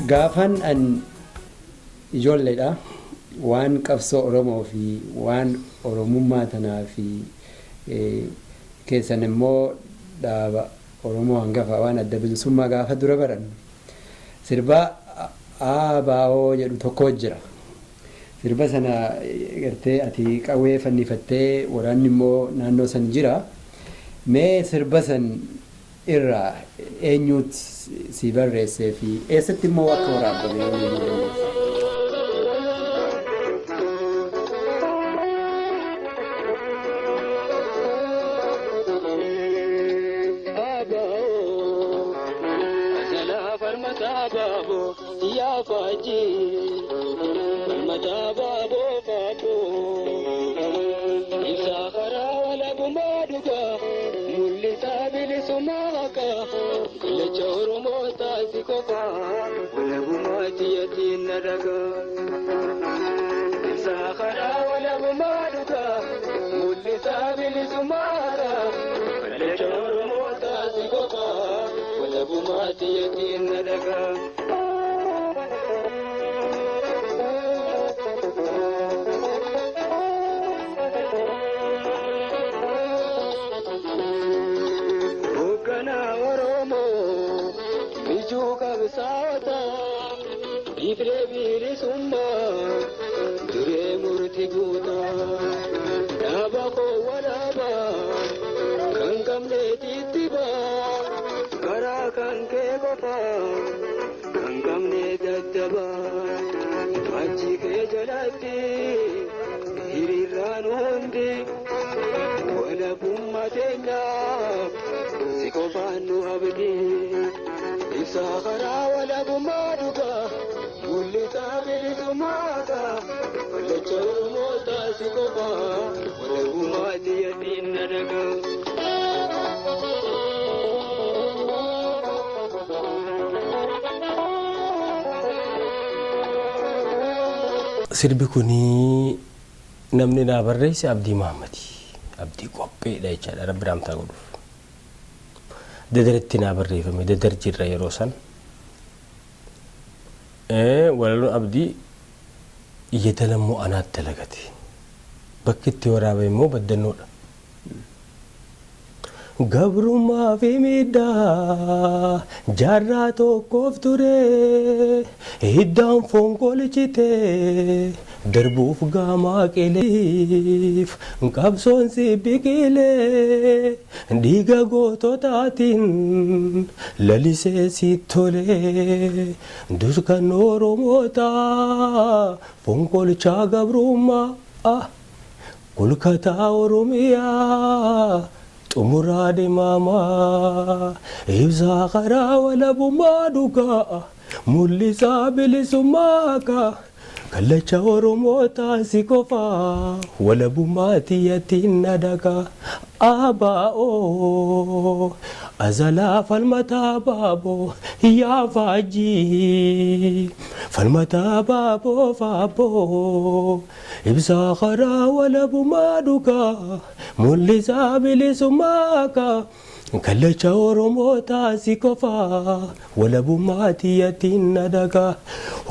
Gaafan an ijoolleedha waan qabsoo Oromoo fi waan Oromummaa tanaa fi keessan immoo dhaaba Oromoo hangafa waan Adda Bilisummaa gaafa dura barannu sirba ABO jedhu tokko jira. Sirba sana gartee ati qawwee fannifattee waraanni immoo naannoo san jira. Mee sirba san irraa eenyuut si barreessee fi eessatti immoo akka waraabame yoo himuu dandeesse? Sirbi kuni namni naa barreesse Abdii Mahammadi. Abdii qopheedha jechaadha rabbi raamtaa godhuuf. Dadaritti naa barreeffame dadar jirra yeroo san. Walaloon Abdii yedalammoo anaat dalagate. Bakki itti waraabame immoo baddannoodha. Gabrummaa fi miidhaa jaarraa tokkoof ture hiddaan foon kolchite darbuuf gaamaa qileef qabsoon si biqilee dhiiga goototaatiin lalisee si tole duskan Oromootaa fonqolchaa gabrummaa Kolkataa Oromiyaa xumuraa dhimaamaa ibsaa karaa walabummaa dhugaa mul'isaa bilisummaa kaa kallacha Oromootaa si qofaa walabummaa tiyyattiin na dhagaa ABO azalaa falmataa baaboo yaa faajjii falmataa baaboo faaboo Ibsaa karaa walabummaa dhugaa mul'isaa bilisummaa kaa kallacha Oromootaa si qofaa walabummaa tiyyattiin na dhagaa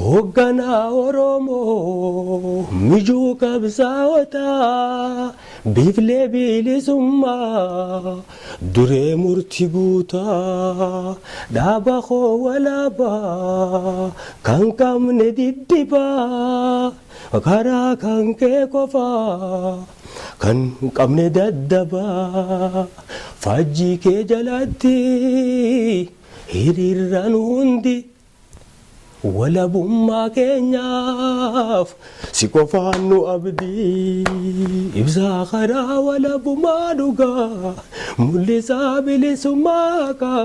hoogganaa Oromoo mijuu qabsaa'otaa biiflee bilisummaa duree murti guutaa dhaaba koo walaabaa kan qabne diddibaa Karaa kan kee qofaa kan qabne daddabaa faajjii kee jalatti hiriirran hundi walabummaa keenyaaf si qofaan nu abdii ibsaa karaa walabummaa dhugaa mul'isaa bilisummaa kaa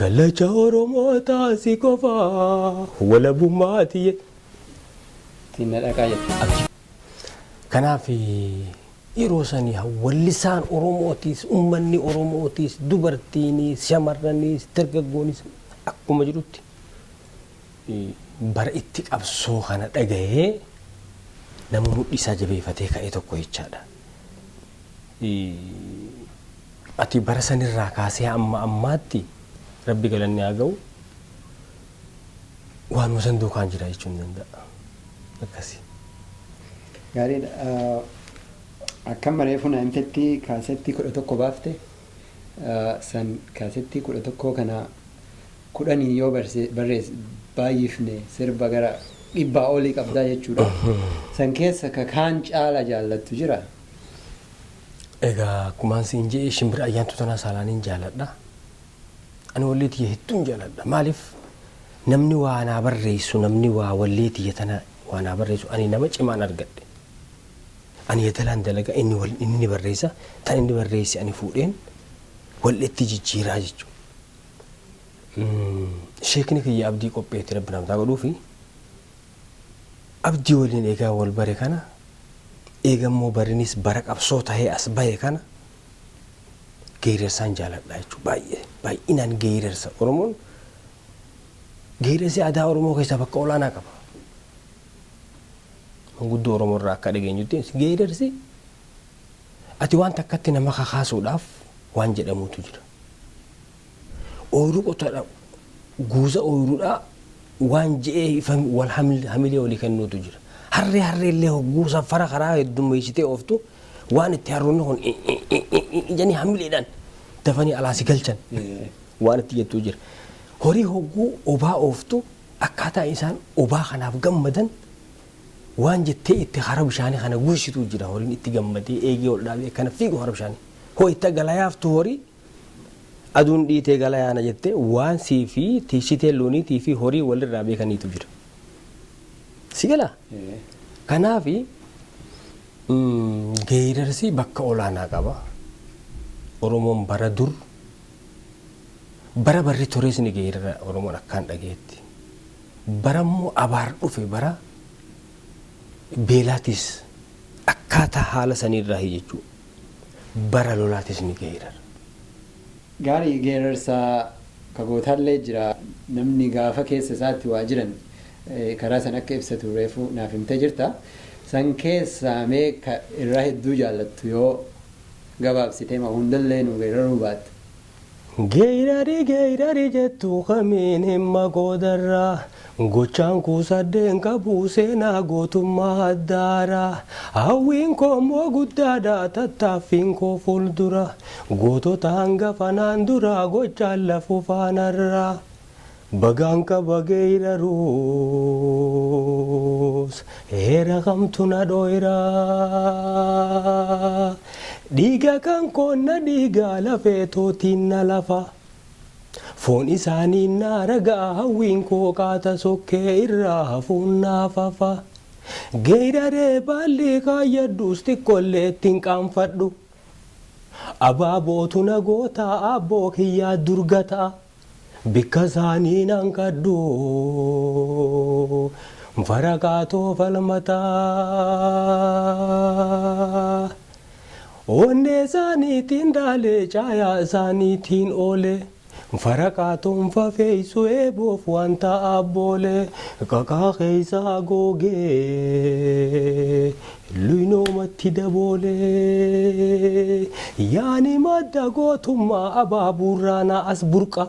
kallacha Oromootaa si qofaa walabummaa tiyya. Ittiin na dhaqaa jette. Kanaaf yeroo sani wallisaan Oromootiis, ummanni Oromootiis, dubartiiniis, shamarraniis, dargaggoonis akkuma jirutti bara itti qabsoo kana dhagahee nama mudhii isaa jabeeffatee ka'e tokko jechaadha. Ati bara sanirraa kaasee hamma ammaatti Rabbi galanni haa ga'u. Waanuma san duukaan jira jechuun ni danda'a. Akkasi. Gaariidha. Akkam reefu na himtetti kaasettii 11 baafte. San kaasettii 11 kana 10n yoo barreesse baay'ifne sirba gara 100 olii qabdaa jechuudha. San keessa ka kaan caala jaallattu jira? Egaa akkumaan siin je'e Shimbira Ayyaantuu Tanaa Saalaaniin jaaladha. Ani wallee tiyya hedduun jaaladha. Maaliif namni waa naa barreessu, namni waa wallee tiyya tana waa naa barreessu ani nama cimaan argadhe. Ani yedalaan dalaga, inni wal inni ni barreessa, tan inni barreesse ani fuudheen walleetti jijjiiraa jechuudha. Sheekni kiyya Abdii Qopheeti, Rabbi namtaa godhuufi. Abdii waliin eegaa wal bare kana, eegammoo barinis bara qabsoo tahee as bahe kana geeyrarsaan jaaladha jechuudha. Baay'ee baay'inaan geeyrarsa. Oromoon geeyrarsi aadaa Oromoo keessaa bakka olaanaa qaba. Manguddoo Oromoo irraa akka dhageenyutti geeyrarsi ati waan takkatti nama kakaasuudhaaf waan jedhamutu jira. Ooyiruu qotadha, guuza ooyiruudhaa waan je'ee ifa wal hamilee walii kennuutu jira. Harree harreellee hogguu safara karaa heddummeessitee ooftu waan itti harroonni kun jedhanii hamileedhaan dafanii alaa si galchan waan itti jettuu jira. Horii hogguu obaa ooftu akkaataa isaan obaa kanaaf gammadan waan jettee itti hara bishaanii kana guusituu jira. Horiin itti gammadee eegee ol dhaabee akkana fiigu hara bishaanii. Hoo itti galayaaftu horii aduun dhiitee gala yaana jettee waan sii fi tiiksitee looniitii fi horii walirraa beekaniitu jira. Si galaa? Kanaafi geerarsi bakka olaanaa qaba. Oromoon bara dur bara barri tures ni geerara Oromoon akkaan dhageetti. Bara immoo abaar dhufe, bara beelaatis akkaataa haala saniirraa jechuudha. Bara lolaatis ni geerara. Gaarii, geerarsa ka gootaallee jira. Namni gaafa keessa isaatti waa jiran karaa san akka ibsatu reefu naaf himtee jirta. San keessaa mee ka irraa hedduu jaallattu yoo gabaabsitee ma hundallee nu geeraruu baatte. Geeyrari geeyrari jettu kamiin himma goodarraa, gochaan kuusadheen qabu seenaa gootummaa addaara. Hawwiin koo immoo guddaadha, tattaaffiin koo fuuldura, gootota hangafa naan dura gochaan lafu faanarra. Bagaan qaba geeyraruus, heera kamtu na dhooyra? Dhiiga kan koon na dhiiga, lafee tootiin na lafa, foon isaaniin na ragaa. Hawwiin koo qaata sokkee irraa hafuun naaf hafa. Geeyraree baalli kaayyadhuus xiqqollee ittiin qaanfadhu. Abaabootu na goota, abboo kiyyaa durgata, bikka isaanii nan kadhu, faraqaatoo falmataa. Onnee isaaniitiin dhaalee, caayaa isaaniitiin oole, faraqaatoon fafeessu eeboof wanta abboole, qaqaa keessaa googee luynoomatti daboole. Yaani madda gootummaa abaabuurraa as burqa,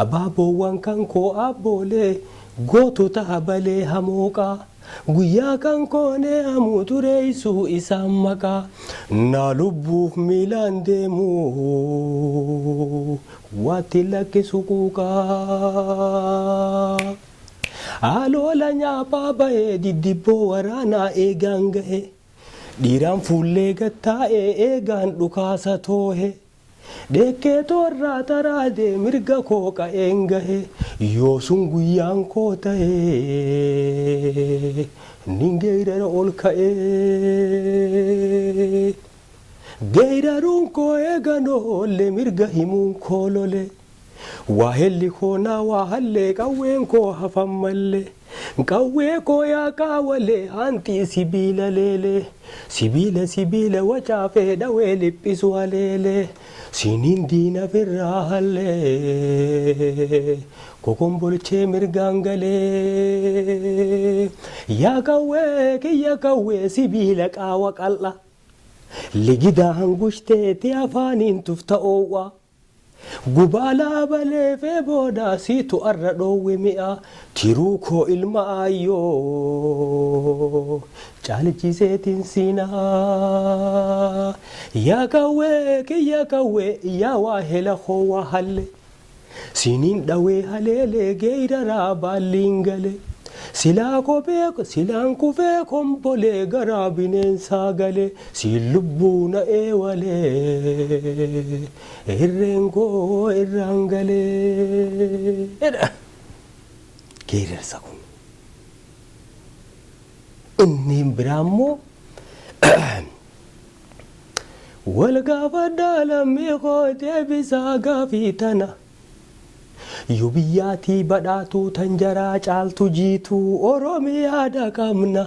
abaaboowwan kan koo abboolee gootota habalee hamooqaa, guyyaa kan koonee hamuu tureessuu isaan maqaa naa lubbuuf miilaan deemu waatti lakkisu quuqaa. Aloola nyaaphaa bahee diddibboo waraanaa eegaan gahe, dhiiraan fuullee gattaa'ee eegaan dhukaasa toohe, dhekkee toorraa taraadee mirga koo qa'een gahe, yoo sun guyyaan koo ta'e nin geeyrara ol ka'ee. Geeyraruun koo eeganoolle, mirga himuun koo lole, waa helli koo naa waa hallee, qawween koo hafan mallee, qawwee koo yaa qaawwalee hanxii sibiila leelee, sibiila sibiila wacaafee dhawee liphisu haleelee, siniin diina firraa hallee, kokombolchee mirgaan galee. Yaa qawwee kiyya, qawwee sibiila qaawa qal'a, ligida hangushiteeti afaaniin tufta oowwa. Gubaa laabaleefee booda siitu arra dhoowwe mi'a tiruu koo ilma aayyoo caalchiseetiin siinaa. Yaa qawwee kiyya qawwee yaa waa hela koo waa halle. Siniin dhawee haleelee geeraraa baalliin gale. Silaa kophee silaan kufee kombolee garaa bineensaa gale. Siin lubbuu na eewalee irreen koo irraan galee. Geerarsa kun. Inni biraa immoo wal gaafadhaa lammii koo deebisaa gaafii tana. Yoo biyyaatii badhaatuu tan jaraa caaltu jiituu Oromiyaadha qabna.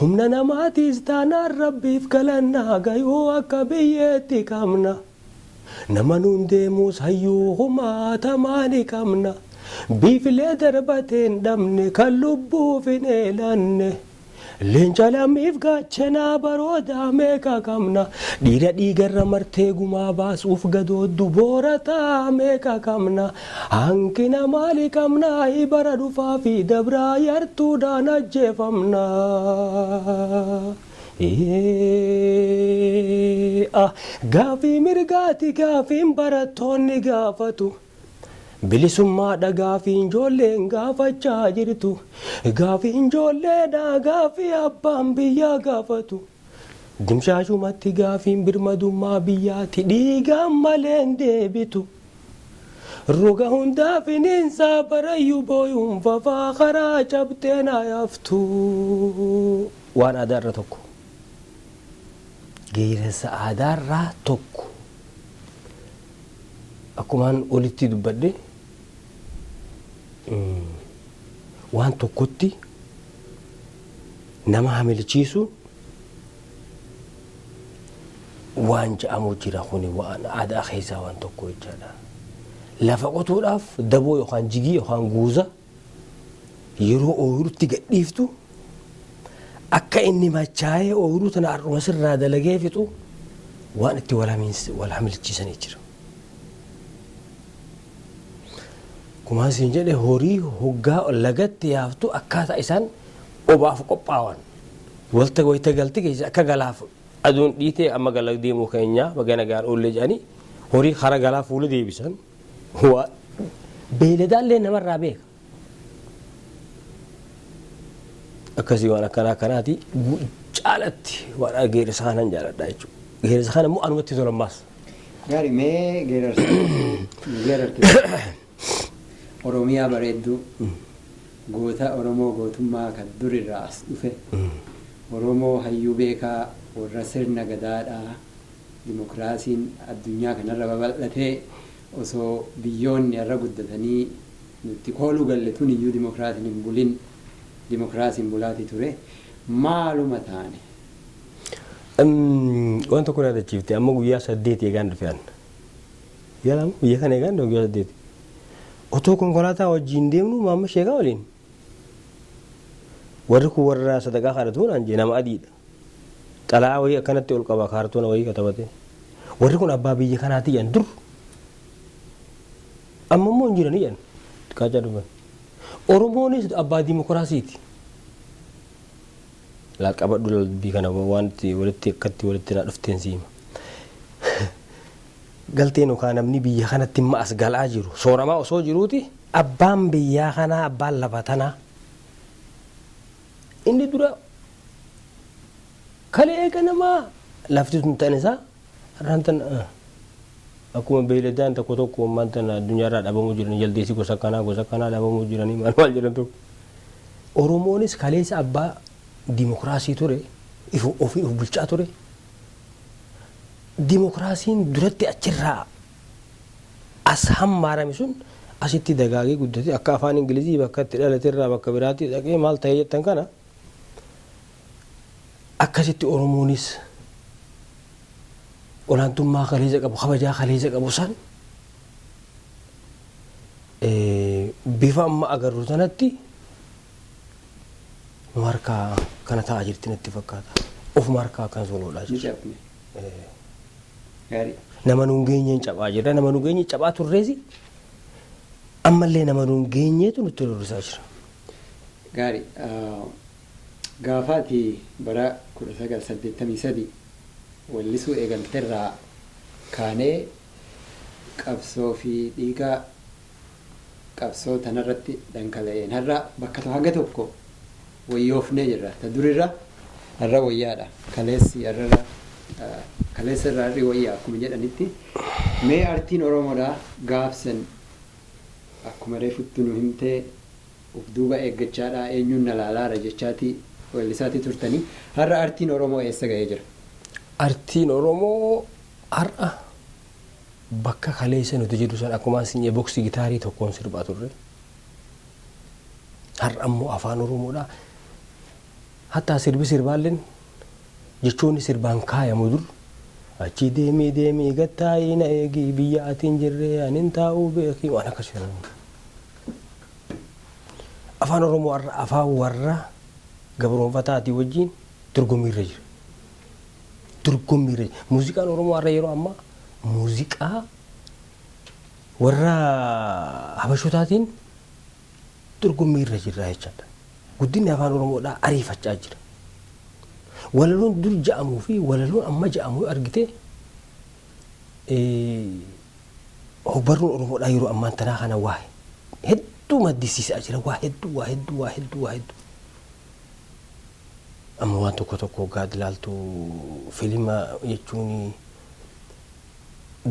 Humna namaatiis taanaan rabbiif galannaa gayuu akka biyyeetti qabna. Nama nuun deemuus hayyuu kumaatamaa ni qabna. Biifilee darbateen dhabne kan lubbuuf hin eelanne. Leenca lammiif gaachanaa baroodaa meeqa qabna. Dhiira dhiigarra martee gumaa baasuuf gadooddu boorataa meeqa qabna. Hanqina maali qabna bara dhufaa fi dabraa yartuudhaan ajjeefamna. Gaafii mirgaati gaafiin barattoonni gaafatu. Bilisummaadha gaafii ijoolleen gaafachaa jirtu. Gaafii ijoolleedha gaafii abbaan biyyaa gaafatu. Dimshaashumatti gaafiin birmadummaa biyyaati dhiigaan malee hin deebitu. Roga hundaa finiinsaa barayyuu booyuun fafaa karaa cabxee na yaaftu. Waan aadaarra tokko. Geerarsa aadaarraa tokko. Akkumaan olitti dubbadhe waan tokkotti nama hamilchiisu waan ja'amu jira kuni waan aadaa keessaa waan tokko jechaadha. Lafa qotuudhaaf daboo yookaan jigii yookaan guuza yeroo ooyirutti gadhiiftu akka inni machaa'ee ooyiruu tana har'uma sirraa dalagee fixu waan itti wal hamilchiisanii jira. Kumaan siin jedhe horii hoggaa lagatti yaaftu akkaataa isaan obaaf qophaawan walta wayita galti keessa akka galaaf aduun dhiitee amma gala deemuu keenya baga nagaan oollee jedhanii horii kara galaa fuula deebisan waa beeyladaallee namarraa beeka. Akkasii waan akkanaa akkanaati caalatti waan geerarsa kanan jaaladha jechuudha. Geerarsa kana immoo anumatti tolammaas. Gaarii mee geerarsa geerarte Oromiyaa bareedduu goota Oromoo gootummaa kan durirraa as dhufe Oromoo hayyuu beekaa warra sirna gadaadhaa dimokiraasiin addunyaa kanarra babal'atee osoo biyyoonni har'a guddatanii nutti kooluu galle tun iyyuu dimokiraasiin hin bulin dimokiraasiin bulaatii ture maaluma taane. Waan tokko na yaadachiifte amma guyyaa 8 eegaan dhufe an. Guyyaa lama biyya kana eegaan dhufe guyyaa 8. Otoo konkolaataa wajjin deemnu maamma sheekaa waliin warri kun warra sadaqaa kadhatu naan jee nama adiidha. Xalaa wayii akkanatti ol qaba kaartoona wayii katabate. Warri kun abbaa biyya kanaati jedhan dur. Amma immoo hin jiranii jedhan kaachaa dhufan. Oromoonis abbaa dimokiraasiiti. Laa qabadhu lal dubbii kana waan itti walitti akkatti walitti naa dhufteen si hima. Galteen yookaan namni biyya kanatti imma as galaa jiru sooramaa osoo jiruuti abbaan biyyaa kanaa abbaan lafa tanaa inni dura kalee eega namaa lafti sun ta'an isaa har'aan tan akkuma beeyladaan tokko tokko ammaan tana addunyaarraa dhabamuu jiran jaldeessi gosa akkanaa gosa akkanaa dhabamuu jiranii maal maal jedhan tokko. Oromoonis kaleessa abbaa dimokiraasii ture ofiin of bulchaa ture. Dimokiraasiin duratti achirraa as hammaarame sun asitti dagaagee guddate akka afaan Ingilizii bakka itti dhalate irraa bakka biraatti dhaqee maal ta'e jettan kana akkasitti Oromoonis olaantummaa kaleessa qabu kabajaa kaleessa qabu san bifa amma agarru sanatti nu harkaa kana ta'aa jirti natti fakkaata. Ofuma harkaa akkan soloodhaa Ni jirra. cabne. Gaarii. Nama nuun geenyeen cabaa jirra. Nama nuun geenye cabaa turreesi ammallee nama nuun geenyeetu nutti rurrisaa jira. Gaarii. Gaafaati bara 1983 wallisuu eegalterraa kaanee qabsoo fi dhiigaa qabsoo tanarratti dhangala'een har'a bakka hanga tokko wayyoofnee jirra. Ta durirra har'a wayyaadha. Kaleessi har'arra kaleessa irraa har'i wayyaa akkuma jedhanitti mee artiin Oromoodhaa gaafsan akkuma reefutti nu himtee uf duuba eeggachaadhaa eenyuun na laalaara jechaatii weellisaatii turtanii har'a artiin Oromoo eessa ga'ee jira? Artiin Oromoo har'a bakka kaleessa nuti jedhu san akkuma isin boksii gitaarii tokkoon sirbaa turre. Har'a ammoo afaan Oromoodhaa. Hattaa sirbi sirbaalleen jechoonni sirbaan kaayamu dur achi deemii deemii gattaa'ii na eegi biyya ati hin jirre ani hin taa'uu beeki waan akkasii kana. Afaan Oromoo har'a afaan warra gabroonfataatii wajjin dorgommiirra jira. Dorgommiirra jira. Muuziqaan Oromoo har'a yeroo ammaa muuziqaa warra Habashotaatiin dorgommiirra jirra jechaadha. Guddinni afaan Oromoodhaa ariifachaa jira. Walaloon dur ja'amuu fi walaloon amma ja'amu yoo argite hogbarruun Oromoodhaa yeroo ammaan tanaa kana waa hedduu maddisiisaa jira. Waa hedduu, waa hedduu, waa hedduu, waa hedduu. Amma waan tokko tokko hoggaa ilaaltu filima jechuun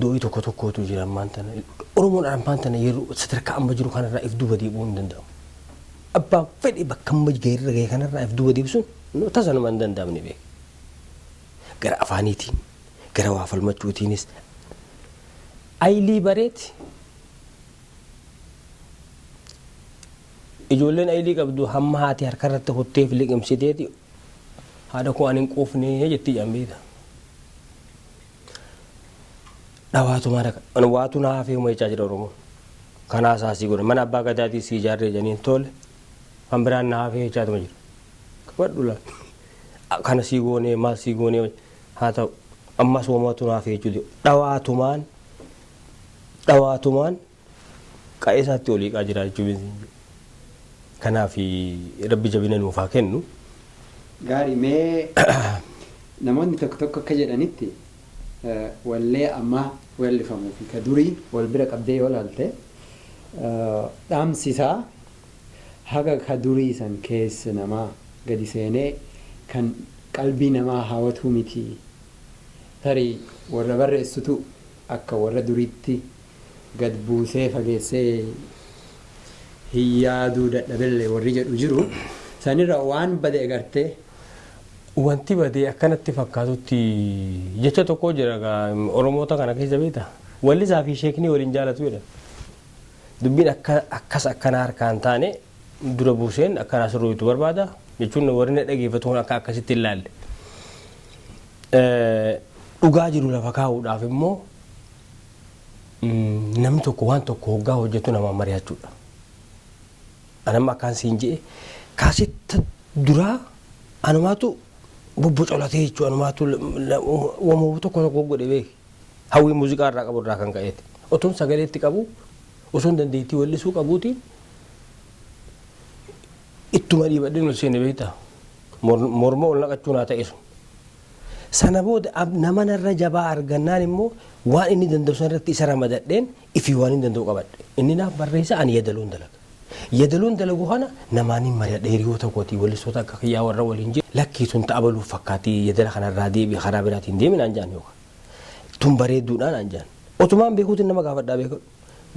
doo'ii tokko tokkotu jira ammaan tana. Oromoon ammaan tana yeroo sadarkaa amma jiru kanarraa if duuba deebi'uu hin danda'amu. Abbaan fedhe bakka amma gaheerra gahe kanarraa if duuba deebisuun tasa nama hin danda'amne beeka. Gara afaaniitiin, gara waa falmachuutiinis ayilii bareeti. Ijoolleen ayilii qabdu hamma haati harkarratti kutteef liqimsiteeti haadha koo ani hin quufne jetti jedhan beekta. Dhawaatumaa dhaqa. Ani waatu na hafee uma jechaa jira Oromoon. Kanaa isaa sii godhan. Mana abbaa gadaatii sii ijaarree jedhaniin tole. Kan biraan na hafee jechaatuma jira. Qabadhu laal. Kana sii goonee maal sii goonee haa ta'u. Ammas wamatu na hafee jechuudha. Dhawaatumaan dhawaatumaan qa'ee isaatti ol hiiqaa jira jechuun. Kanaaf Rabbi jabina nuuf haa kennu. Gaarii, mee namoonni tokko tokko akka jedhanitti wallee ammaa weellifamuu fi ka durii wal bira qabdee yoo ilaalte dhaamsi isaa haga ka durii san keessa namaa gadi seenee kan qalbii namaa hawwatuu miti. Tarii warra barreessutu akka warra duriitti gad buusee fageessee hin yaaduu dadhabellee warri jedhu jiru. Sanirra waan bade agartee. Wanti badee akkanatti fakkaatutti jecha tokko jira Oromoota kana keessa beekta. Wallisaa fi sheekni waliin jaalatu jedhan. Dubbiin akkas akkana harkaan taane dura buuseen akkanaa sirruutu barbaada jechuun warri na dhageeffatu kun akka akkasitti hin laalle. Dhugaa jiru lafa kaa'uudhaaf immoo namni tokko waan tokko hoggaa hojjetu namaan mari'achuudha. Anamma akkaan siin je'e kaasetta duraa anumaatu bobbocolatee jechuudha anumaatu wamuu tokko tokko godhe beeki. Hawwii muuziqaa irraa qabu irraa kan ka'eeti. Otoon sagaleetti qabu osoon dandeettii wallisuu qabuutiin ittuma dhiibadheen ol seene beektaa. Morma ol naqachuu naa ta'e sun. Sana booda nama narra jabaa argannaan immoo waan inni danda'u sanarratti isa ramadadheen ifii waan inni danda'u qabadhe. Inni naaf barreessa, ani yadaloon dalaga. Yadaloon dalagu kana namaan hin mari'adhe, hiriyoota kootii wallistoota akka kiyyaa warra waliin jiru. Lakkii tun ta'a baluuf fakkaatii yadala kanarraa deebi'i karaa biraatiin deemi naan jaan yookaan. Tun bareedduudhaa naan jaan. Otumaan beekuutiin nama gaafadhaa beekadhu.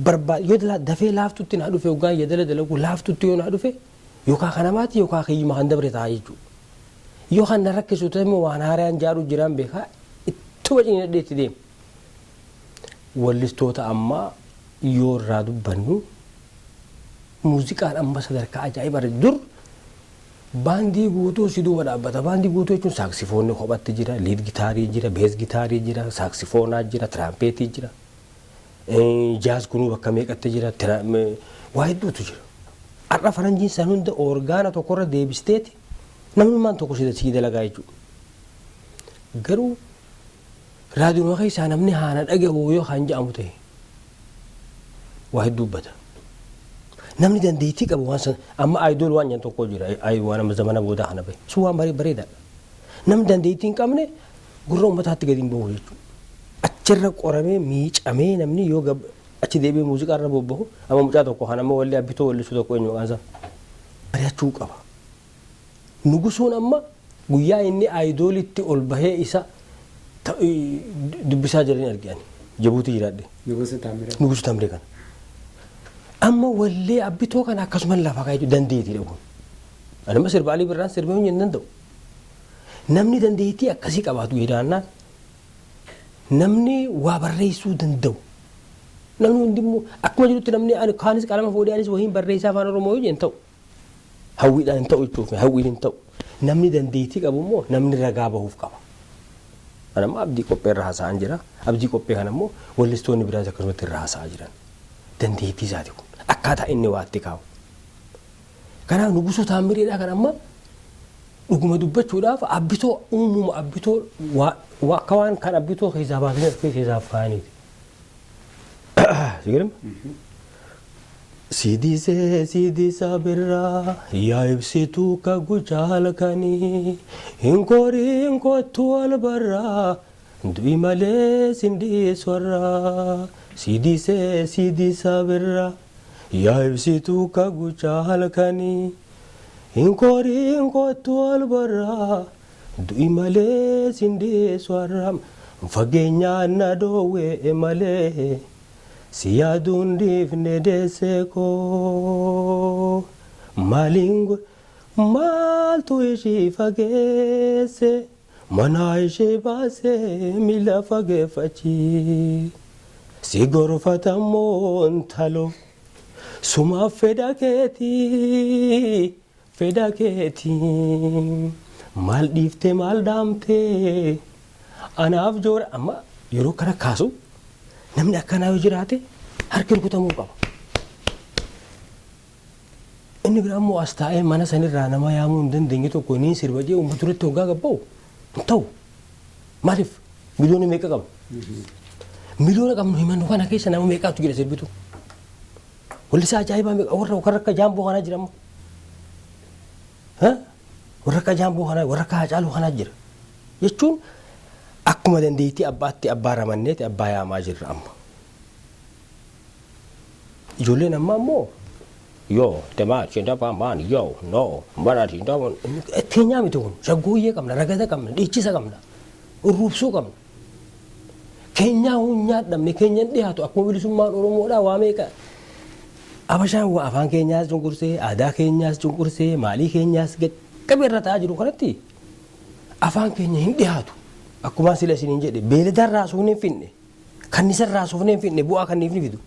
Barbaad yoo dafee laaftutti naa dhufe yookaan yadala dalagu laaftutti yoo naa dhufe yookaan kanamaati yookaan kiyyuma kan dabre ta'a jechuudha. Yoo kan na rakkisu ta'e immoo waan haaraan jaaru jiraan beekaa ittuma ciniinadhee itti deema. Wallistoota ammaa yoo irraa dubbannu muuziqaan amma sadarkaa ajaa'ibaa irra dur baandii guutuu si duuba dhaabbata. Baandii guutuu jechuun saaksifoonni kophatti jira, lead gitaarii jira, bass gitaarii jira, saaksifoonaa jira, tiraampheetii jira. Jazz kunuu bakka meeqatti jira, waa hedduutu jira. Har'a faranjiin san hunda orgaana tokkorra deebisteeti namnummaan tokko si dalagaa jechuudha. Garuu Raadiyoon keessaa namni haana dhagahu yoo kan jedhamu ta'e waa hedduu dubbata. Namni dandeettii qabu waan san amma aayidool waan jedhan tokko jira, waan amma zamana boodaa kana bahe sun waan bareedaadha. Namni dandeettii hin qabne gurra uummataatti gadi hin bahu jechuudha. Achirra qoramee miicamee namni yoo achi deebi'ee muuziqaa irra bobbahu, amma mucaa tokko kan amma walli abbitoo wallisuu tokko, eenyu maqaan isaa, mari'achuu qaba. Nugusuun amma guyyaa inni aayidoolitti ol bahee isa dubbisaa jiran arge ani Jabuutii jiraadhe. Nugusu Taamiree. Nugusu Taamiree kana. Amma wallee abbitoo kana akkasuma lafa kaa'ee dandeettiidha kun. Ani amma sirba Alii Birraan sirbee hin danda'u. Namni dandeettii akkasii qabaatu jedhaannaan, namni waa barreessuu danda'u. Namni hundi immoo akkuma jirutti namni ani kaanis qalama fuudhee anis wahiin barreessaa afaan Oromoo yoo hin ta'u. Hawwiidhaan hin ta'u jechuuf hawwiin hin ta'u. Namni dandeettii qabu immoo namni ragaa bahuuf qaba. Ani amma abdii qophee irra haasa'an jira. Abdii qophee kana immoo wallistoonni biraas akkasumatti irra haasa'aa jiran. Dandeettii isaati kun. Akkaataa inni waa itti kaa'u. Kanaaf Nugusuu Taammireedhaa kan amma dhuguma dubbachuudhaaf abbitoo uumuma abbitoo akka waan kan abbitoo keessaa baasanii as keessa isaaf kaa'aniiti. Si galma? Sidisee sidisa birraa yaa ibsituu ka gucaa halkanii, hin koriin kottu wal barraa, du'i malee sindhiiswarraa. Sidisee sidisa birraa yaa ibsituu ka gucaa halkanii, hin koriin kottu wal barraa, du'i malee sindhiiswarraa. Fageenyaan na dhoowwee malee si yaaduun dhiifne deessee koo, maaliin maaltu ishii fageesse, mana ishee baasee miila fageeffachi, si gorfatammoo intalo sumaaf fedha keetii, fedha keetii, maal dhiifte, maal dhaamte anaaf joora. Amma yeroo kana kaasu namni akkanaa yoo jiraate harki rukutamuu qaba. Inni biraa immoo as taa'ee mana sanirraa nama yaamuu hin dandeenye tokko ni sirba jee uummata duratti hoggaa gabba'u hin ta'u. Maaliif, miliyoona meeqa qabna? Miliyoona qabnu himannu kana keessa nama meeqaatu jira sirbitu? Wallisaa ajaa'ibaa meeqa, warra warra akka Jaamboo kanaa jira ammoo. Warra akka Jaamboo kanaa, warra akka Haacaaluu kanaa jira. Jechuun akkuma dandeettii abbaatti abbaa ramanneeti abbaa yaamaa jirra amma. Ijoolleen ammaa immoo yoo demaa shinda maan yoo no bara shinda keenyaa miti kun. Shaggooyyee qabna, ragada qabna, dhiichisa qabna, urruubsuu qabna. Keenyaa hunyaa dhabne, keenyan dhiyaatu akkuma bilisummaan Oromoodhaa waa meeqa. Abashaan waa afaan keenyaas cunqursee, aadaa keenyaas cunqursee, maalii keenyaas qaqqabe irra ta'aa jiru kanatti afaan keenya hin dhiyaatu. Akkuma sila isiniin jedhe, beeladaan raasuufne hin finne, kannisan raasuufne hin finne, bu'aa kanniif ni fidu.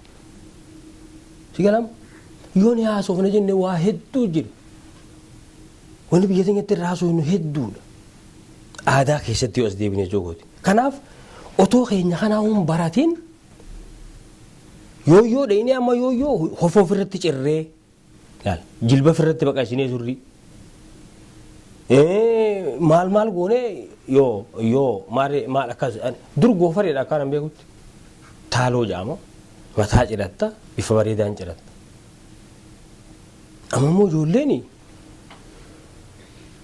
Si galam, yoo ni haasofne jenne waa hedduu jira. Wanni biyya keenyatti raasuufnu hedduudha. Aadaa keessatti yoo as deebine jechuudha. Kanaaf otoo keenya kanaa hin baratiin yooyyoo dheenee amma yooyyoo hofoo ofirratti cirree, laal, jilba ofirratti baqaqsinee, surrii maal maal goonee, yoo yoo maal maal akkas, dur goofareedha akkaan hin beekutti taaloo jedhama, mataa ciratta, bifa bareedaan ciratta. Amma immoo ijoolleen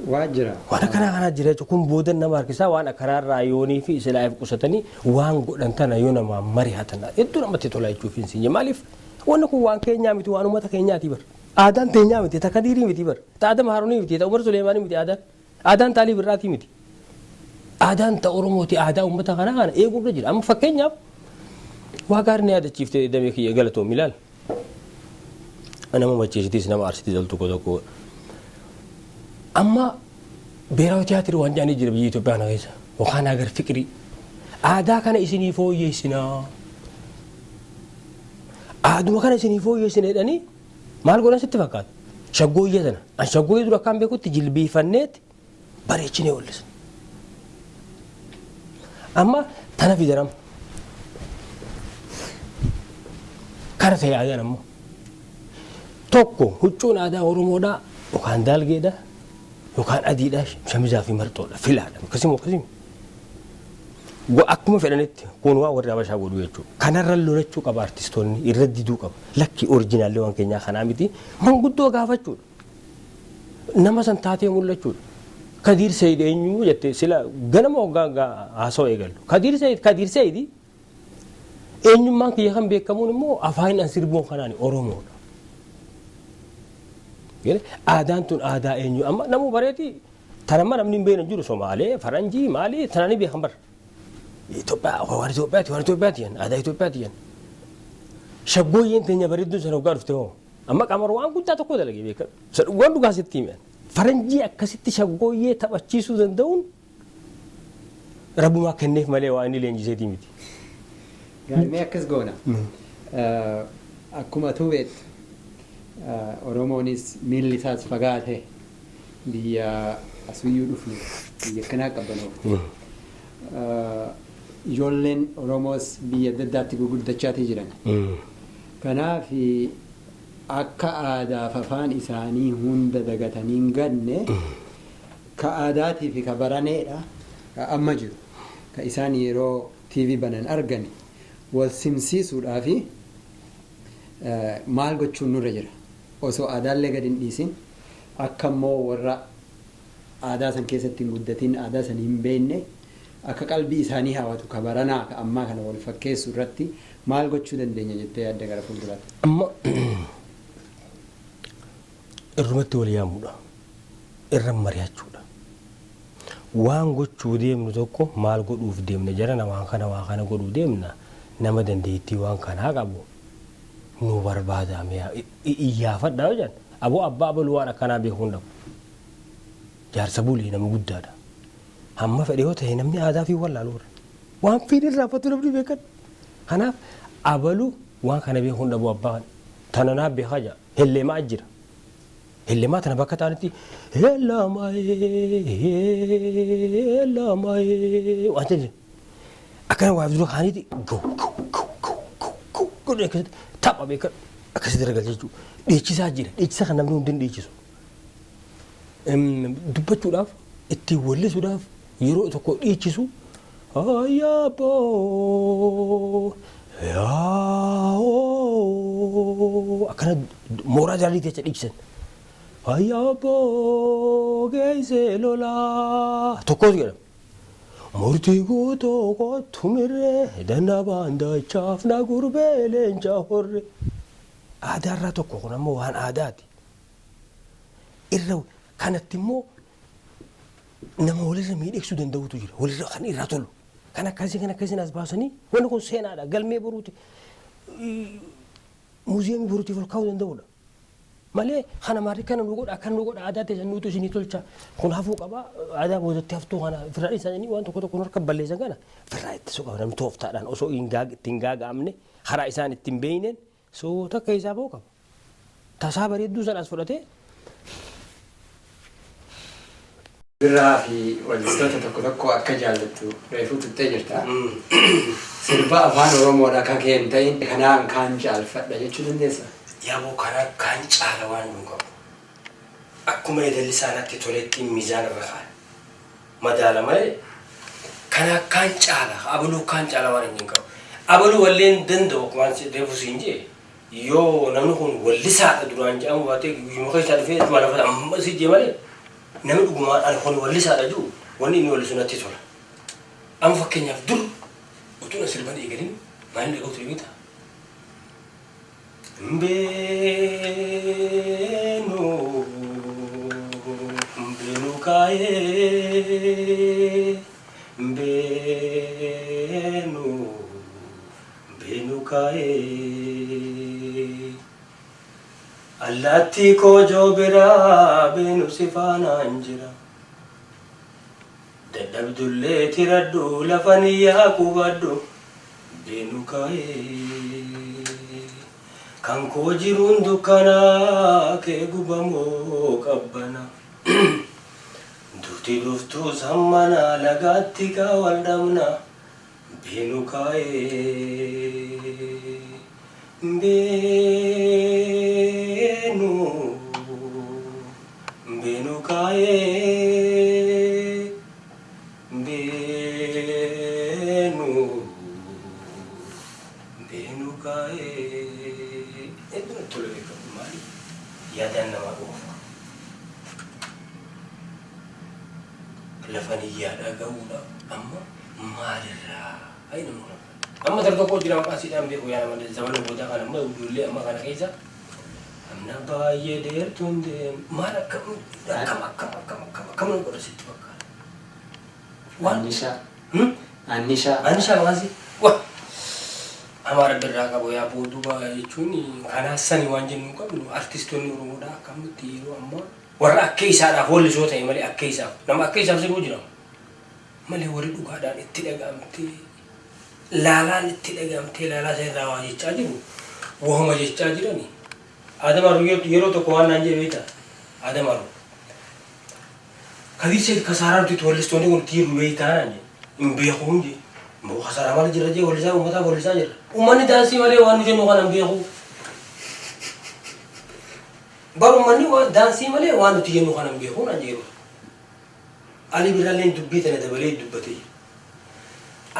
Waa jira. Waan akkanaa kanaa jira jechuudha. Kun booda nama harkisaa. Waan akkanaarraa yoonii fi islaa'iif qusatanii waan godhan tana yoo namaa marihatan hedduu namatti tola jechuuf hin siinye. Maaliif, wanni kun waan keenyaa miti, waan uummata keenyaati bar. Aadaan teenyaa miti, ta Kadiirii miti bar. Ta Adam Haarunii miti, ta Umar Suleemaanii miti aadaan. Aadaan Taalii Birraatii miti. Aadaan ta Oromooti, aadaa uummata kanaa kana eeguurra jira. Amma fakkeenyaaf waa gaarii na yaadachiiftee, damee kiyya, galatoomi ilaal. Nama macheessitis, nama aarsitis al tokko tokko. Amma beeraawii tiyaatirii waan jedhanii jira biyya Itoophiyaa kana keessa. Yookaan agar fiqirii. Aadaa kana isinii fooyyeessinaa. Aaduma kana isinii fooyyeessina jedhanii maal godhan sitti fakkaata? Shaggooyyee sana. An shaggooyyee dura akkaan beekutti jilbiifanneeti bareechinee wallisna. Amma tana fidan amma. Kana ta'e aadaan ammoo. Tokko huccuun aadaa Oromoodhaa yookaan daalgeedha yookaan adiidha, shamizaa fi marxoodha, filaadha. Akkasuma akkasuma. Akkuma fedhanitti kun waan warri Habashaa godhu jechuudha. Kanarra lolachuu qaba artistoonni, irra diduu qaba. Lakki, originallee waan keenyaa kanaa miti, manguddoo gaafachuudha. Nama san taatee mul'achuudha. Kadiir Sayid eenyu jettee sila ganama hoggaa haasawaa eegallu. Kadiir Sayid, Kadiir Sayidi eenyummaan kiyya kan beekamuun immoo afaan an sirbuun kanaan Oromoodha. Aadaan tun aadaa eenyu amma namuu bareeti tanamma namni hin beekne jiru, Somaalee, Faranjii, maali tanani beekan bara. Itoophiyaa waan Itoophiyaati, waan Itoophiyaati jan, aadaa Itoophiyaati jan. Shaggooyyeen teenya bareedduun sana hoggaa dhufte hoo amma Qamar waan guddaa tokko dalagee beekan. Waan dhugaa sitti himan. Faranjii akkasitti shaggooyyee taphachiisuu danda'uun rabbumaa kenneef malee waan inni leenjiseetii miti. Gaarii, akkas goona. Akkuma atuu beektu, Oromoonis miilli isaas fagaate, biyya asuyyuu dhufne, biyya akkanaa qabbanoofte. Ijoolleen Oromoos biyya adda addaatti gurguddachaatii jiran. Kanaaf akka aadaaf afaan isaanii hunda dagatanii hin ganne, ka aadaatii fi ka baraneedha ka amma jiru ka isaan yeroo TV banan argani wal simsiisuudhaa fi maal gochuun nurra jira? Osoo aadaallee gadi hin dhiisin, akka immoo warra aadaa san keessatti hin guddatin, aadaa san hin beekne, akka qalbii isaanii hawatu, ka baranaa ka ammaa kana wal fakkeessu irratti maal gochuu dandeenya jettee yaadda gara fuulduraatti? Amma irrumatti wal yaamuudha. Irra mari'achuudha. Waan gochuu deemnu tokko maal godhuuf deemna jarana, waan kana, waan kana godhuu deemna, nama dandeettii waan kanaa qabu nu barbaada, iyyaafadha yoo jedhan, aboo abbaa abaluu waan akkanaa beekuu hin dhabu. Jaarsa bulee nama guddaadha. Hamma fedhe yoo ta'e namni aadaa fi wallaalu warra. Waan fiin irraanfatu namni beekan. Kanaaf abalu waan kana beekuu hin dhabu, abbaa kana. Tana naaf beekaa jira. Helleemaa jira. Helleemaa tana bakka ta'anitti helamaayee helamaayee waan jedhu. Akkana waa dura kaaniiti gaw gaw gaw gaw gaw gaw godhe, akkasitti tapha beekan, akkasitti ragalcha jechuudha. Dhiichisaa jira. Dhiichisa kan namni hundi hin dhiichisu. Dubbachuudhaaf, ittiin wallisuudhaaf yeroo tokko dhiichisu, ayyaaboo yaa'oo akkana mooraa jaalii jecha dhiichisan. Ayyaaboo geessee lolaa tokkos jedhama. Murtii guutuu kottu mirree danna baandachaaf na gurbee leenca horre. Aadaarraa tokko kun ammoo waan aadaati. Irra kanatti immoo nama walirra miidhagsuu danda'utu jira. Walirra kan irraa tolu. Kan akkasii kan akkasiin as baasanii, wanni kun seenaadha. Galmee boruuti. Muuziyeemii boruutiif ol kaa'uu danda'udha. Malee kana maarri kana nu godha, akkana nu godha, aadaa teessan nuutu isinii tolcha. Kun hafuu qaba. Aadaa boodatti haftuu kana ofirraa dhiisanii waan tokko tokko harka balleessan kana ofirraa ittisuu qaba. Namni tooftaadhaan osoo ittiin gaaga'amne, karaa isaan ittiin beeyneen soota akka isaa ba'uu qaba. Tasaa bareedduu sana as fudhatee. Birraa fi wallistoota tokko tokko akka jaallattu reefuu tuttee jirta. Sirba afaan Oromoodha kan kee hin ta'in kanaan kaan caalfadha jechuu dandeessa? Yaaboo, karaa kaan caala waan hin qabu. Akkuma edalli isaanaatti toletti miizaan irra kaa'e. Madaala malee kanaa kaan caala, abaluu kaan caala waan hin qabu. Abaluu walleen danda'u akkuma reefu siin jee, yoo namni kun wallisaadha duraan jedhamu baatee guyyuma keessaa dhufee ittuma lafa amma si jee malee, namni dhugumaan ani kun wallisaadha jiru, wanni inni wallisu natti tola. Amma fakkeenyaaf dur utuu na sirban eegalin maal dhaga'u ture beektaa? Mbeenu mbeenu kaayee, mbeenu mbeenu kaayee, allaattii koojoo biraa beenu si faanaan jira. Dadhabdullee tiradhu, lafa niyyaa qubadhu, beenu kaayee. Kan koo jiruun dukkanaa kee gubamoo qabbana. Duuti dhuftuu sammana lagaatti kaa wal dhabna, beenu kaayee. Beenu beenu kaayee. Yaadaan namaa dhuunfa. Lafa niyyaadhaa ga'uudhaaf amma maalirraa ayi namni kun amma tar tokko jira maqaa siidhaan beeku yaa nama zamana boodaa kana amma ijoollee amma kana keessa amna baay'ee dheertuun deem maal akkam akkam akkam akkam akkam akkam nama godha sitti fakkaata. Waan Annishaa. Hmm? Annishaa. Annishaa maqaan si wa Amaara birraa qabu yaa booduba jechuun kanaa sani waan jennu hin qabnu. Artistoonni Oromoodhaa akkamitti yeroo ammaa warra akka isaadhaaf wallisoo ta'e malee, akka isaaf nama akka isaaf sirbu jira malee, warri dhugaadhaan itti dhaga'amtee laalaan itti dhaga'amtee laalaa isa irraa waa jechaa jiru wahuma jechaa jirani. Adam Aruu yeroo tokko waan naan jedhe beektaa? Adam Aruu. Kadir Said kasaaraa nuti itti wallistoonni kun itti jirru beektaa naan jedhe. Hin beekuun jedhe. Moo kasaaraa maal jirra jee wallisaa uummataaf wallisaa jirra. Uummanni daansii malee waan nu jennu kana hin beeku. Bar uummanni waan daansii malee waan nuti jennu kana hin beeku naan jedhe. Ali Birraalleen dubbii tana dabalee dubbatee jira.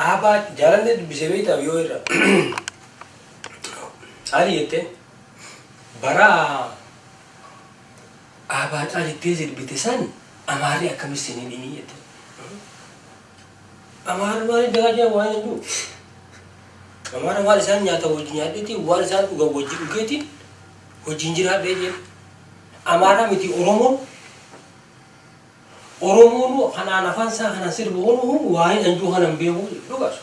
Aabaa jaalallee dubbisee beektaa yoo irra. Ali jetteen bara Aabaa jettee sirbite san Amaarri akkamis sin hidhinii jette. Amaarri maaliif dagaa jiran waan hin jiru. Amaara waan isaan nyaatan wajjin nyaadheeti, waan isaan dhugan wajjin dhugeeti wajjin jiraadhee jee. Amaara miti, Oromoon Oromoon kanaan afaan isaa kanaan sirbu kun waa hin anjuu kanan beeku dhugaasu.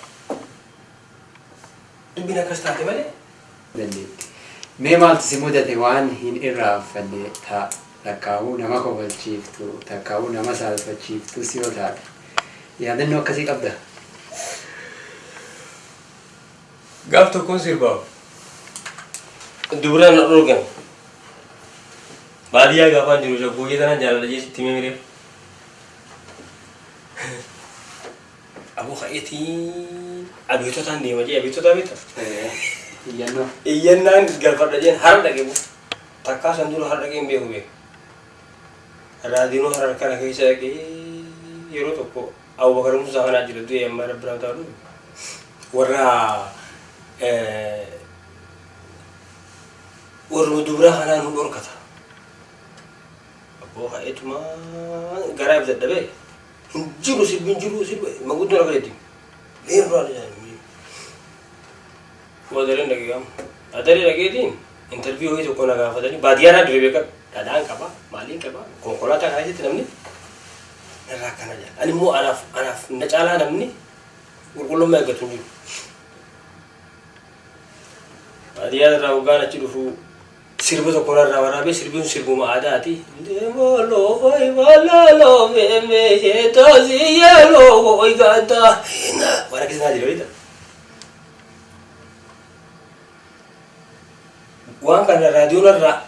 Dubbiin akkas taate malee. Dandeetti. Mee maaltu si mudate waan hin irraanfanne ta takkaa'uu nama kofalchiiftu, takkaa'uu nama saalfachiiftus yoo taate, yaadannoo akkasii qabda? Gaaf tokkoon sirbaaf dubra na dhorgan. Baadiyyaa gaafaan jiru shaggooyyee tanaan jaaladha jee sitti himee miree. Aboo ka'eetiin abeetotaan deema jee, abeetotaa beektaa? Iyyannoo. Iyyannaan galfadha jeen hara dhaqe bu. Takkaa san dura hara dhaqee hin beeku beeku. Raadiyoon harar kana keessa dhaqee yeroo tokko Abubakar Musaa kanaa jira du'e amma rabbi naa taa'u warra warra dubraa kanaa nu dhorkata. Abboo ka'eetuma garaa if dadhabee hin jiru, sirbi hin jiru, sirba manguddoon akka jetti. Meerraa jedhanii. Adareen dhaqee qaama. Adaree dhaqeetiin interview wayii tokko na gaafatanii, baadiyyaa irraa dhufe beekan. Dhadhaan qaba, maaliin qaba, konkolaataa kana keessatti namni narraa akkana jedha. Ani immoo anaaf na caalaa namni qulqullummaa eeggatu hin jiru. Baadiyyaa irraa hoggaan achi dhufu sirba tokko narraa waraabee, sirbi sun sirbuma aadaati. Waan akkasii naa jira beektaa? Waan kana raadiyoon irraa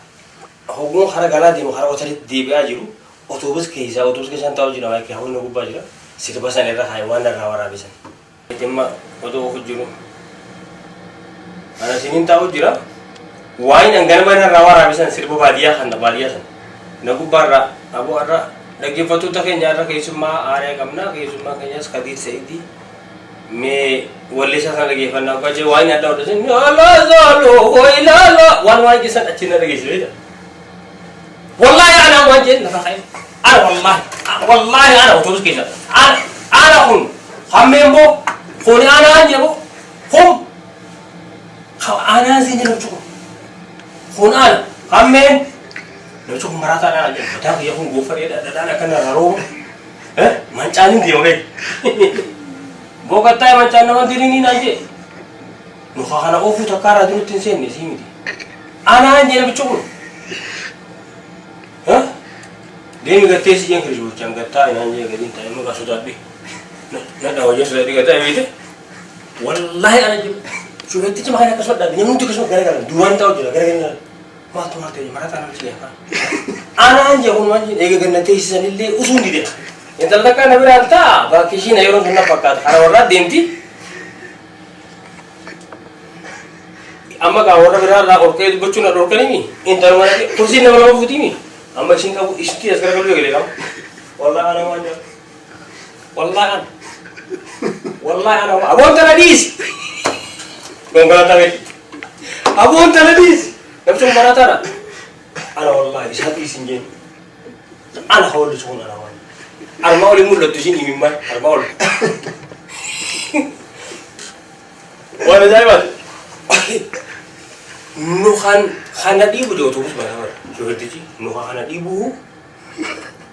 hogguun kara galaa deemu, kara hotelitti deebi'aa jiru, otoobus keessaa otoobus keessaan taa'u jira, maayikii hawwanna gubbaa jira, sirba sana irra kaa'e waan irraa waraabe sana. Dhimma otoo ofu jiru. Ana isiniin taa'u jira. Waan hanganama irraa waraabe sana, sirba baadiyyaa kana baadiyyaa sana. Na gubbaarraa aboo irra dhaggeeffattoota keenya irra keessummaa aaraa qabna, keessummaa keenyas Kadiir Sa'idii. Mee walleessaa sana dhaggeeffannaa hoggaa jee waan adda hodhasin waan waan keessan achi na dhageesse beekta. Wallaahi ana waan jeen lafa ka'e. Ana wallaahi wallaahi ana otobus keessa ana ana kun hammeen boo kun anaan jedhu kun anaan siin jedhu kun kun ana hammeen namichi kun maraataa dha jedhu mataa kiyya kun goofaree dhadhaan akkana raroo mancaan hin deema beek. Boqottaa mancaan nama dirinii naan jee. Nu kana oofuu takkaa irraa durutti hin seenne sii miti. Anaan jee namichi kun. Deemi gattee si jeen kirisboochaan gattaa inaan jee gadiin taa'ee maqaa sodaadhe. Na dhawa jee sodaadhe gattaa beekte. Wallaahi ana jiru. Shufeettichi makaan akkasuma dhaabe, namni hundi akkasuma garagalan duwwaan taa'u jira garagalan. Maaltu maal ta'e marataa namichi jee afaan. Anaan jee kun waan jee eega ganna teessisan illee usuun dide. Intala takka na biraan ta'a baakishiina yeroo sun na fakkaata kana warraa deemti. Amma gaa warra biraa irraa ol ka'ee dubbachuu na dhorkanimi intaluma na kursiin nama lama fuutimi amma isin qabu isitti as garagaluu eegale qaba. Wallaahi ana waan jedhu. Wallaahi ana. Wallaahi ana aboon tana dhiisi. Konkolaataa beekti. Aboon tana dhiisi. Namni sun maraataadha. Ana wallaahi isaa dhiisin jeen. Ana ka wallisu kun ana waan. Armaa oli mul'attu isin imimmaan armaa ol. Waan ajaa'ibaati. Nu kan kana dhiibu jee otobus mana bara. Shofeertichi nu kan kana dhiibu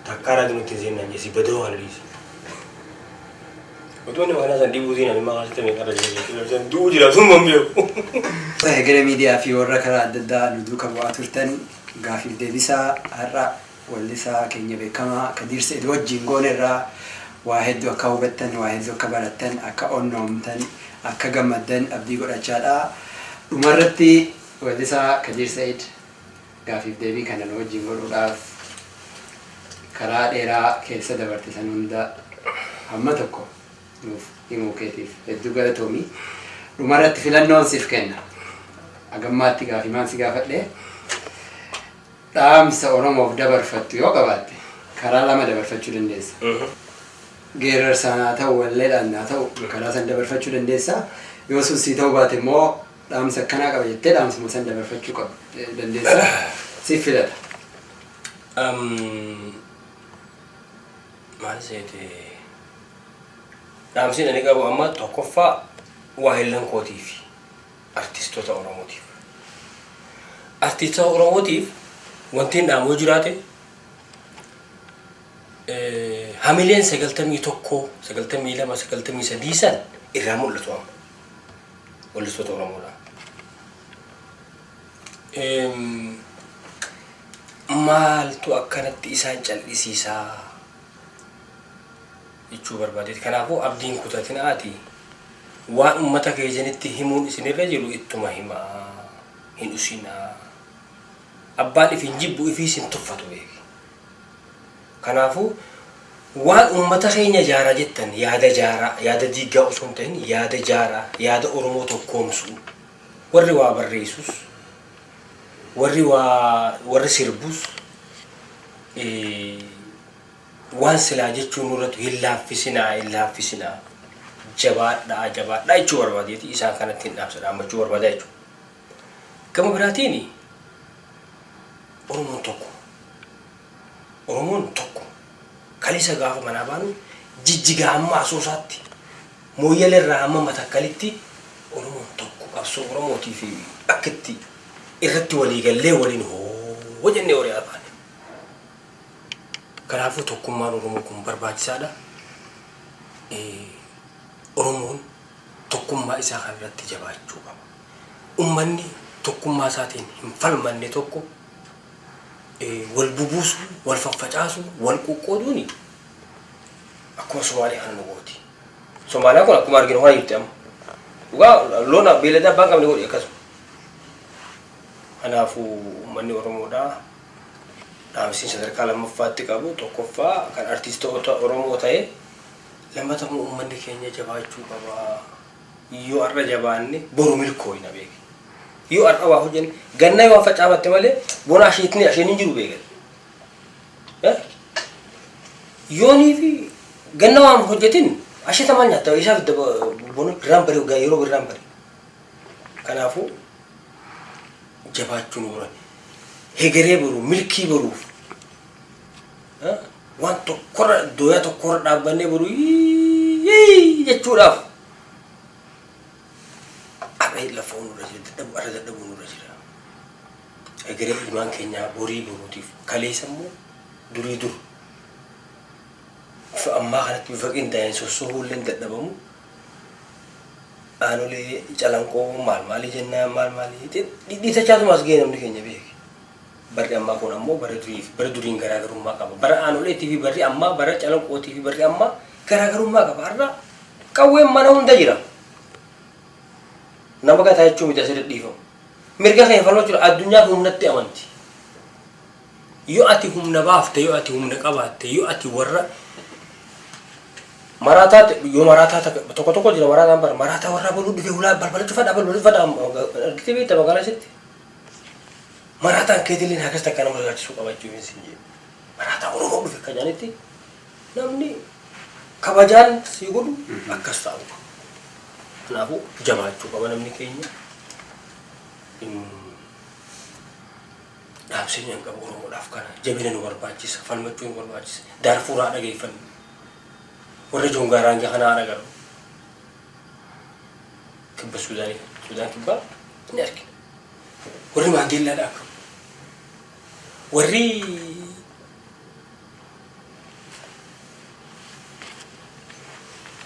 takkaa raajii nutti hin seennan jee si badoo kana dhiisi. Otoo inni makanaa san dhiibuu seenan immoo kaasite meeqa irra jira jechuudha. Du'uu jira sun man beeku. Hegere Miidiyaa fi warra karaa adda addaa nu duuka bu'aa turtan, gaafiif deebisaa har'a wallisaa keenya beekamaa Kadiir Se'id wajjin goone irraa waa hedduu akka hubattan, waa hedduu akka barattan, akka onnoomtan, akka gammaddan abdii godhachaadha. Dhumarratti wallisaa Kadiir Se'id gaafiif deebii kana nu wajjin godhuudhaaf karaa dheeraa keessa dabarte san hunda hamma tokko nuuf himuu keetiif hedduu galatoomi. Dhumarratti filannoon siif kenna. Hagammaatti gaafimaan si gaafadhe, dhaamsa Oromoof dabarfattu yoo qabaatte karaa lama dabarfachuu dandeessa. Geerarsaan haa ta'u, walleedhaan haa ta'u, karaa san dabarfachuu dandeessa. Yoo sun sii ta'uu baate immoo dhaamsa akkanaa qaba jettee dhaamsuma san dabarfachuu dandeessa. Siif filata. Maal seete, dhaamsiin ani qabu amma tokkoffaa waa hillan kootiif, artistoota Oromootiif. Artistoota Oromootiif wanti hin dhaamu yoo jiraate, hamileen 91, 92, 93 san irraa mul'atu amma. Wallistoota Oromoodha. Maaltu akkanatti isaan cal'isiisaa jechuu barbaadeeti. Kanaafuu abdiin kutatinaatii waan uummata keessanitti himuun isinirra jiru ittuma himaa, hin usinaa. Abbaan if hin jibbu ifiis hin tuffatu beeki. Kanaafuu waan uummata keenya jaaraa jettan yaada jaaraa, yaada diiggaa osoo hin ta'in yaada jaaraa, yaada Oromoo tokkoomsuu. Warri waa barreessus, warri waa warri sirbus waan silaa jechuun nurratti hin laaffisinaa, hin laaffisinaa. Jabaadhaa, jabaadhaa jechuu barbaadeeti isaan kanatti hin dhaamsa dhaammachuu barbaada jechuudha. Gama biraatiin Oromoon tokko. Oromoon tokko. Kaleessa gaafa manaa baanu Jijjigaa hamma Asoosaatti, Mooyyale irraa hamma Matakkalitti Oromoon tokko, qabsoo Oromootii fi akka itti irratti walii gallee waliin hoo jennee horii baane. Kanaafuu tokkummaan Oromoo kun barbaachisaadha. Oromoon tokkummaa isaa kanarratti jabaachuu qaba. Ummanni tokkummaa isaatiin hin falmanne tokko wal bubuusuu, wal faffacaasuu, wal qoqqooduuni akkuma Somaaliyaa kana nu gooti. Somaaliyaan kun akkuma arginu kana jirti amma. Dhugaa loon beeylada abbaan qabne godhi akkasuma. Kanaafuu uummanni Oromoodhaa dhaamsiin sadarkaa lammaffaatti qabu, tokkoffaa kan artistoota Oromoo ta'e, lammata immoo uummanni keenya jabaachuu qaba. Yoo har'a jabaanne boru milkooyna beeki. Yoo har'a waa hojjenne, ganna yoo facaafatte malee bona asheetni asheen hin jiru beekan. Yoonii fi ganna waan hojjetin asheeta maal nyaatta, isaa fidda bona birraan bari, yeroo birraan bari. Kanaafuu jabaachuu nu bira. Hegeree boru milkii boruuf waan tokkorra dooyaa tokkorra dhaabbannee boru jechuudhaaf har'a lafa nurra jira, dadhabu har'a dadhabuu nurra jira. Egeree ilmaan keenyaa borii boruutiif kaleessa immoo durii dur bifa ammaa kanatti bifa qindaa'een sossohuu illee dadhabamu, aanolee Calanqoo maal maalii jennaan, maal maalii dhidhiitachaatuma as ga'e namni keenya beeke. Barri ammaa kun ammoo bara duriif bara duriin garaagarummaa qaba. Bara aanoleetii fi barri ammaa, bara Calanqootii fi barri ammaa garaagarummaa qaba. Har'a qawween mana hunda jira. Nama gataa jechuun miti, asirra dhiifamu. Mirga kee falmachuudha, addunyaan humnatti amanti. Yoo ati humna baafte, yoo ati humna qabaatte, yoo ati warra maraataa, yoo maraataa tokko tokko jira, maraataan bara maraataa warra baluu dhufe hulaa balbala cufadha, balbala cufadha argitee beekta magaalaa isitti. Maraataan keetillee akkas takka nama sodaachisuu qaba jechuun sin jedhe. Maraataa Oromoo dhufe kan jedhanitti namni kabajaan si godhu akkas ta'u. Kanaafuu jabaachuu qaba namni keenya. Dhaamsi inni qabu Oromoodhaaf kana jabina nu barbaachisa, falmachuu nu barbaachisa. Daarfuuraa dhageeffannu. Warra Joongaaraangee kanaa dhagaru. Kibba Suudaanii, Suudaan kibbaa ni argina. Warri Maandeellaadha akka. Warri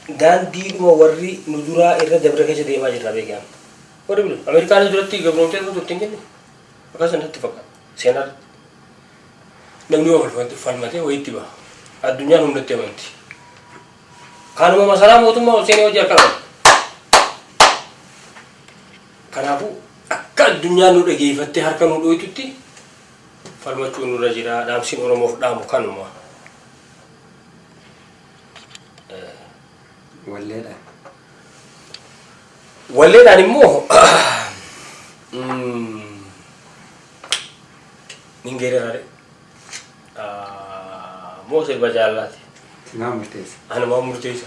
daandiidhuma warri nu duraa irra dabre keessa deemaa jirra beekaa. Warri bilu Ameerikaan duratti gabroomtee turte hin jenne akkas natti fakkaata seenaa irratti. Namni waa falmatee wayitti baha. Addunyaan humnatti amanti. Kanuma masaraa mootummaa ol seenee hojii harka qaba. Kanaafuu akka addunyaan nu dhageeffattee harka nu dhooytutti falmachuu nurra jira. Dhaamsiin Oromoof dhaamu kanuma. Walleedhaan. Walleedhaan immoo nin geerarare. Moo sirba jaalalaati. Simaa murteessa. Anumaa murteessa.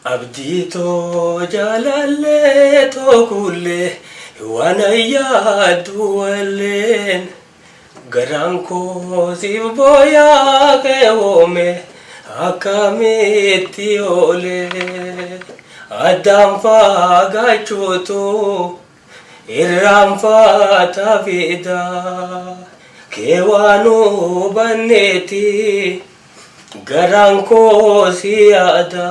Abdii too jaalallee too kullee waan yaaddu walleen garaan koo siif booyaa keewwame akkamitti oolee addaan fagaachuutu irraanfata fida kee waan hubanneeti garaan koo si yaada.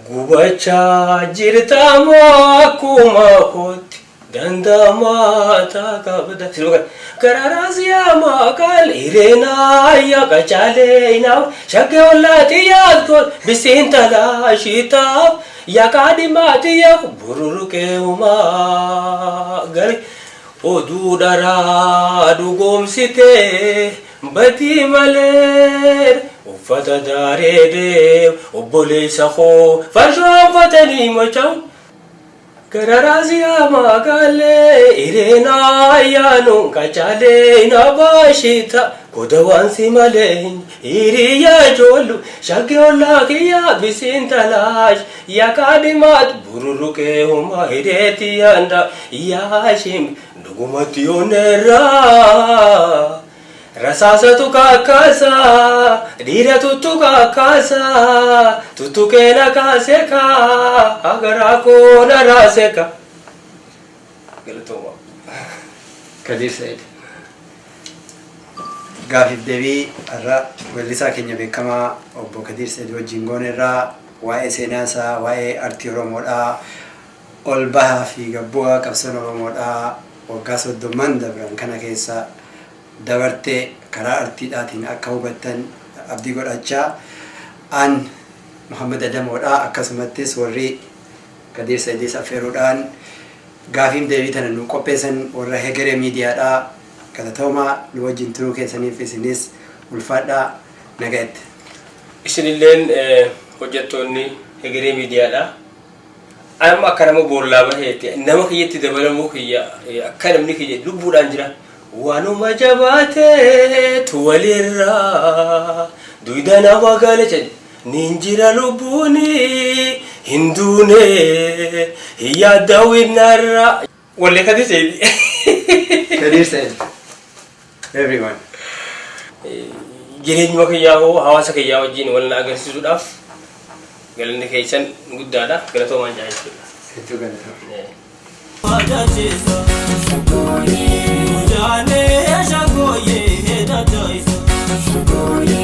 Gubachaa jirta moo akkuma kootti dandamaata qabda. Gararaas yaa maqaal ireenaa yaa qacaalee inaaf shaggee ollaati yaadkoon bisiin talaa shitaaf yaa kaadhimaati yaa bururuqee uumaa gari oduu dharaa dhugoomsitee badii malee uffata daaree deem obboleessa koo farshoo uffatanii machaa'u. Gararaas yaa magaalee ireenaa ayyaanu qacaalee inabaashita goda waan si malee hiriyaa ijoollu shaggee ollaa kiyyaa bisiin talaash yaa kaadhimaat bururuqee homaa hireetti yaanda yaashim dhugumatti yoonneerraa. Rasaasatu kakkaasa, dhiira tuttu kakkaasa, tuttuqee na kaase kaa, garaa koo na raase kaa. Galatooma. Kadir Said. Gaafiif deebii har'a weellisaa keenya beekamaa obbo Kadir Said wajjin goone irraa waa'ee seenaa isaa, waa'ee artii Oromoodhaa, ol bahaa fi gabbu'aa qabsoon Oromoodhaa waggaa 30n dabran kana keessa dabartee karaa artiidhaatiin akka hubattan abdii godhachaa an Muhammad Adamoodha akkasumattis warri Kadir Saidis affeeruudhaan gaafiif deebii tana nu qopheessan warra Hegeree Miidiyaadha. Galatoomaa nu wajjin turuu keessaniif isinis ulfaadhaa nagaatti. Isinilleen hojjettoonni Hegeree Miidiyaadha. Amma akka nama boollaa baheetti nama kiyyatti dabalamuu kiyya akka namni kiyya lubbuudhaan jira. Waanuma jabaateetu walirraa duyda nama galcha nin jira lubbuuni hin duune hin yaaddawinarraa. Wallee Kadir Said. Kadir Said. Everyone. Jireenyuma kiyyaa hoo hawaasa kiyyaa wajjin wal na agarsiisuudhaaf galanni keessan guddaadha. Galatoomaan jaa jechuudha. Hedduu galatooma. Shagoye, shagoye,